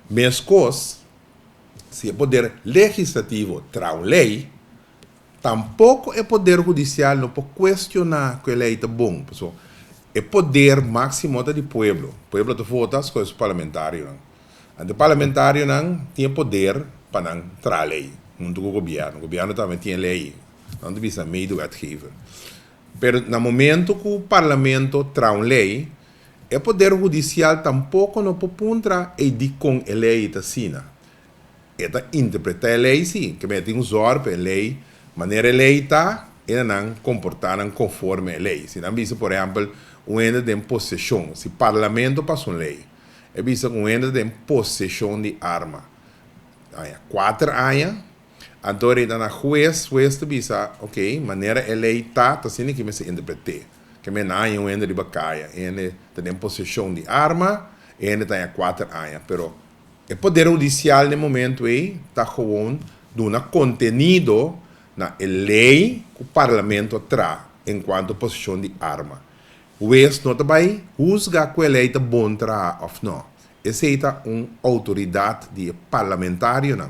Meskos, si e poder legislativo traha un lei, tampoko e poder hudisial no por kuestioná ku e lei ta bon. Pasobra e poder máksimo ta di pueblo. Pueblo ta vota, skohe su parlamentarionan. Anto e parlamentarionan tin e poder pa nan traha lei huntu ku gobièrnu. Gobièrnu tambe tin e lei, nan ta bisa medewetgever. Pero na momento ku parlamento traha un lei, e poder hudisial tampoko no por puntra ei dikon e lei ta asina. E ta interpretá e lei sí, ke mester tin un zòrg pa e lei, manera e lei ta, e na nan komportá nan konforme e lei. Si nan bisa, por ehèmpel, un hende den poseshon, si parlamento pasa un lei, e bisa ku un hende den poseshon di arma aña kuater aña, anto e ta na hues, hues ta bisa, ok, manera e lei ta, ta asina ki mester interpret'é. Ke men na aña un hende riba kaya, e hende ta den poseshon di arma, e hende ta aña kuater aña, pero E poder hudisial den momento ei ta gewoon duna kontenido na e lei ku parlamento a traha enkuanto poseshon di arma. Hues no ta bai husga ku e lei ta bon traha òf nò. Esei ta un outoridat di e parlamentarionan.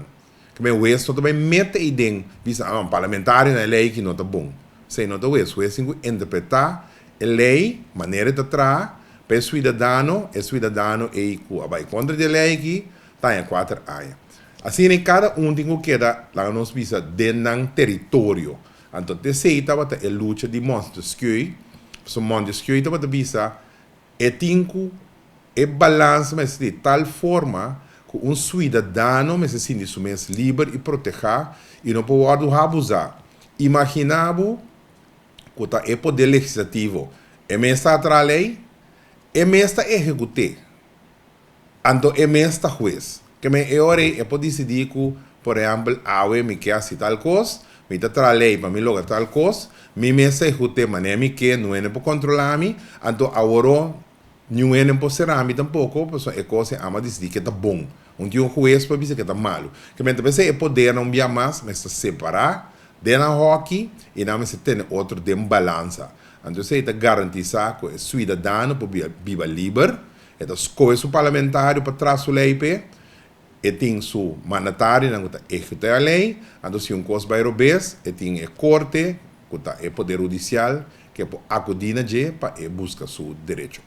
Keme hues no ta bai mete ei den bisa ah parlamentarionan e lei aki no ta bon. Esei no ta hues. Hues tin ku interpretá e lei manera e ta traha pa e suidadano, e suidadano ei ku a bai kontra di e lei aki ta haña kuater aña. Asina ei kada un tin ku keda, laga nos bisa, den nan teritorio. Anto t'esei tabata e lucha di Montesquieu, pasobra Montesquieu tabata bisa E tin ku e balansa mester di tal forma ku un suidadano mester sinti su mes liber i protehá i no por wòrdu habuzá. Imaginá bo ku ta e poder legislativo e mes ta traha lei, e mes ta ehekut'é, anto e mes ta hues. Ke men e ora ei e por disidí ku, por ehèmpel, awe mi ke hasi tal kos, mi ta traha lei pa mi logra tal kos, mi mes ta ehekut'é manera mi ke, no hende por kontrolá mi, anto aworó niun hende no por será mi tampoko, pasobra e kos ei amo a disidí ke ta bon. Un tin un hues por bisa ke ta malu. Ke men ta pensá e podernan un bia mas mester separá den nan hòki i nan mester tene otro den balansa. Anto esei ta garantisá ku e suidadano por biba liber. E ta skohe su parlamentario pa traha su lei p'e, e tin su mandatarionan ku ta ehekutá e lei, anto si un kos bai robes e tin e korte ku ta e poder hudisial ku e por akudí na dje pa e buska su derecho.